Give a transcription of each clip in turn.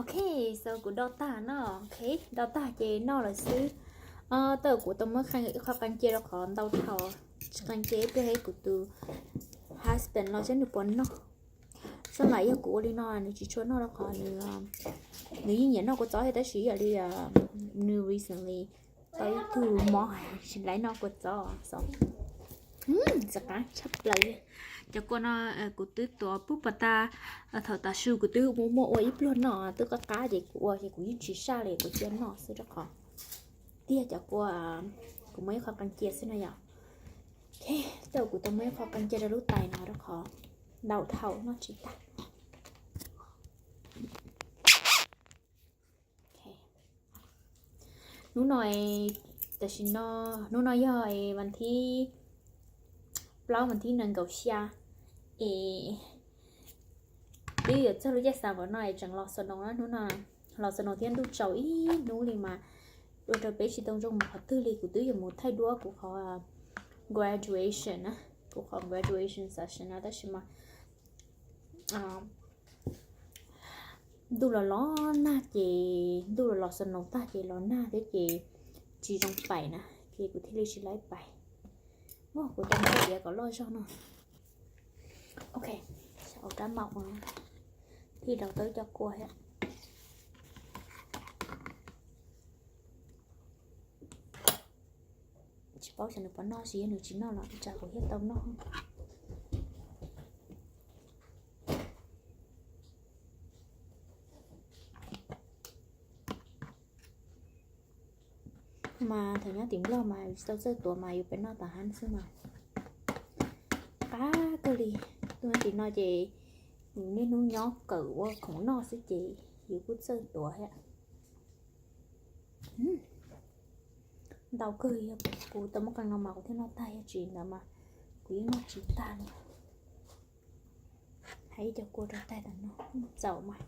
Ok, so kuv do tag no, ok, do tag ces noj lawm xwb. Tau kuv tau muab qhov qee cia rau qhov ntau dhau, tsis qee cia ib pliag kuv tus husband los seb nws puas noj. Xab mas yog kuv ua li no nws tsis tshua noj rau qhov nws, nws yeej nyiam noj kua txob thiab tab sis yog li nws recently tau ib tug mob tsis laib noj kua txob. Txav qab tshaj plaws. Cov kua no kuv twb tuav pub pas tas, thaum tav su kuv twb muaj muaj ua ib pluag noj twb qab qab ces kuv ua ces kuv yeej tsis saj li, kuv cia noj xwb rau qhov tiag cov kua kuv muaj ib qho qee cia xwb no yom. Ok, tau kuv tau muaj ib qho qee cia rau lub tais no rau qhov ntau dhau noj tsis tag. Hnub no, tam sim no, hnub no yog vas thib plaub, vas thib nees nkaum xya es twb yuav txog lub caij xav npaum no es tseem los snow na hnub no, los snow thiab ntuj tsaus ib hnub li mas ua rau peb tsis tau zoo mus qhov twg li. Kuv twb yuav mus thaij duab kuv qhov graduation na, kuv qhov graduation session na tab sis mas ntuj los los nag ces ntuj los los snow tag ces los nag thiab ces tsis zoo pais na ces kuv thiaj li tsis laib pais. Kuv tau noj tiav kom loj zog no. Ok, xav ua rab maum thiaj rau tau cov kua thiab. Tsis paub xyov nws puas noj, tsis yog nws tsis noj los tsam kuv thiaj tau noj. Mas thaum nyob tim Nplog mas tsis tau txawj tuav mas yus pem noj tas hab xwb mas qab kawg li. Tuaj tim no ces niaj hnub nyob kawm ua khoom noj xwb ces yus kuj txawj tuav thiab. Ntau kawg, yog kuv tau muab qee no mas kuv thiaj noj tag, yog tsis ntawd mas kuv yeej noj tsis tag li. Hais ib co kua rau tais tas no txaus mas.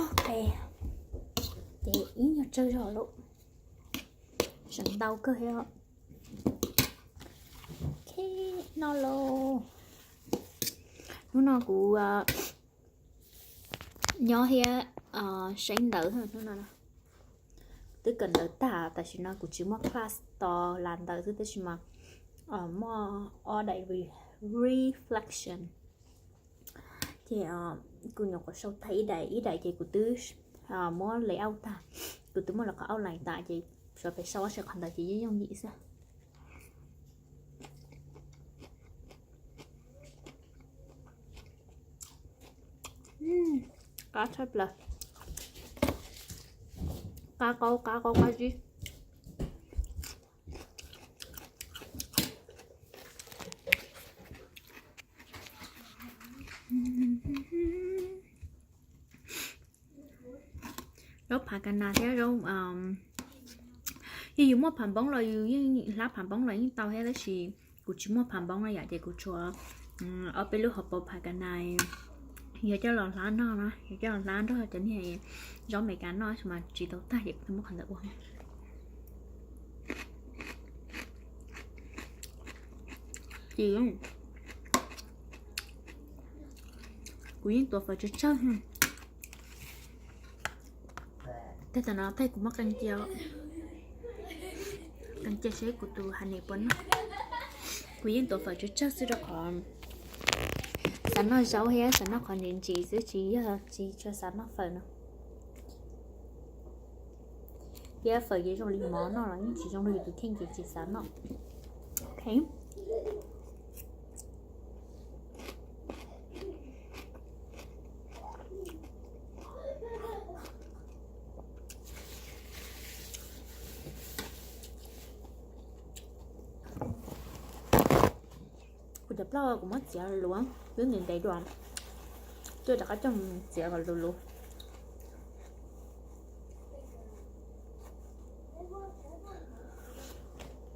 Ok, ces ib nyuag tsawg zog lawm, seem ntau kawg thiab. Ok, noj lauj. Hnub no kuv nyob thiab saib ntawv hnub no. Twb kawm ntawv tag tam sim no kuv tsis muaj class tos las ntawv xwb tab sis mas muaj ob daim reflection. Ces kuv nyuam qhuav sau tag ib daim, ib daim ces kuv twb muab layout tag, kuv twb muab lawv qhov outline tas ces sawv pem sau ob sab qhov ntawd ces yeej yooj yim xwb. Qab tshaj plaws. Qab qaub qab qaub qab zib. Zaub phav kas nas thiab zaub, yog yus muaj phav npoob los yus yeej hlab phav npoob los yeej tau thiab tab sis kuv tsis muaj phav npoob no yom ces kuv tshuav ob peb lub hauv paus phav kas nas, yog coj los hlab noj na, yog coj los hlab nrog cov niag zaub Amelikas noj tab sis mas tsis tau tag ces kuv thiaj muab qhov ntawd ua. Ces kuv yeej tuav fawm tsawg tsawg. Tag tam no tag kuv muab qee cia, qee cia seb kuv tus ha nis puas noj. Kuv yeej tuav fawm tsawg tsawg xwb rau qhov xav noj zaub thiab xav noj qhov ntsim ntsim xwb tsis yog tsis tshua xav noj fawm no. Thiab fawm ces zoo li mov noj los yeej tsis zoo li yus tus kheej ces tsis xav noj. Ok. Kuv cov plaub kuv muab txiav luv, twb ntev ntev dua, tuaj rov qab coj mus txiav kom luv luv.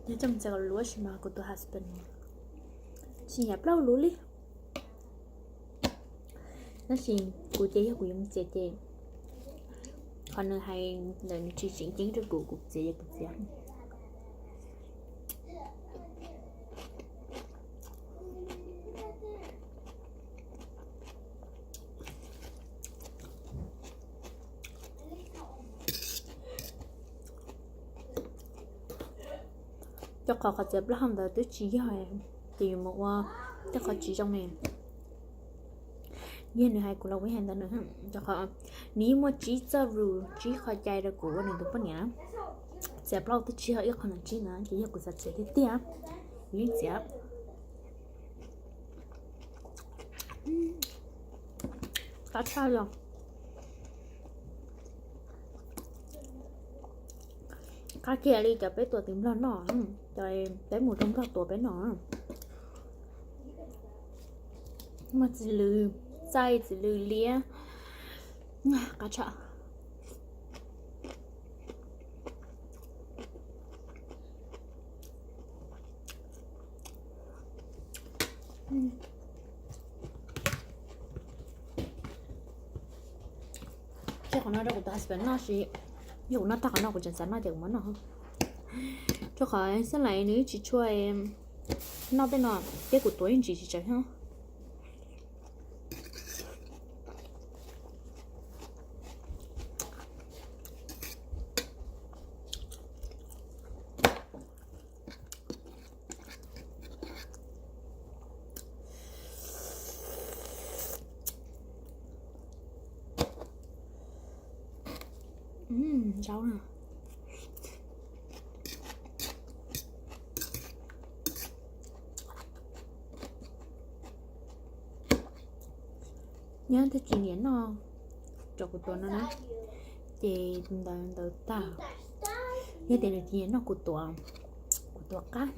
Yog coj mus txiav kom luv luv tab sis mas kuv tus husband tsis nyiam plaub luv li. Tab sis kuv ces yog kuv yuav mus txiav ces qhov nws hais ntawd nws tsis tseem ceeb rau kuv, kuv txiav ces kuv txiav. Rau qhov qhov txiav plaub hau ntawd twb tsis yog, ces yuav mus ua tej qhov tsis zoo ne. Yog nws hais kuv los kuv hais ntawd nws, rau qhov nws yeej muaj tsib txoj rule, tsib qhov cai rau kuv ua nws tus poj niam na. Txiav plaub twb tsis yog ib qho ntawm tsib na, ces yog kuv xav txiav tiag tiag, kuv yeej txiav. Qab tshaj li. Qab kiag li cov peb tuav tim Nplog noj, cov peb mus rau Nplog tuav peb noj. Muaj txiv lws txaij, txiv lws liab, qab tshaj. Tej qhov no rau kuv tus husband noj, sis yog kuv noj tag qhov no kuv tseem xav noj ces kuv muab noj. Rau qhov xab lais nws tsis tshua noj tej no, thiab kuv tuav yeej tsis tsis tsawg thiab. Zaub na. Nyob twb tsis nyiam noj cov kuv tuav no na, ces ntawd ntawd tag. Yog tias nws tsis nyiam noj kuv tuav, kuv tuav qab.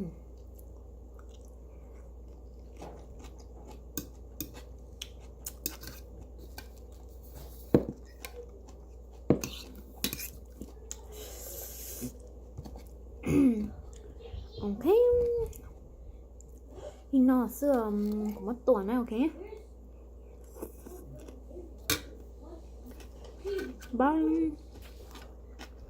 Ok, li no xwb, kuv muab tua na, ok. Bye.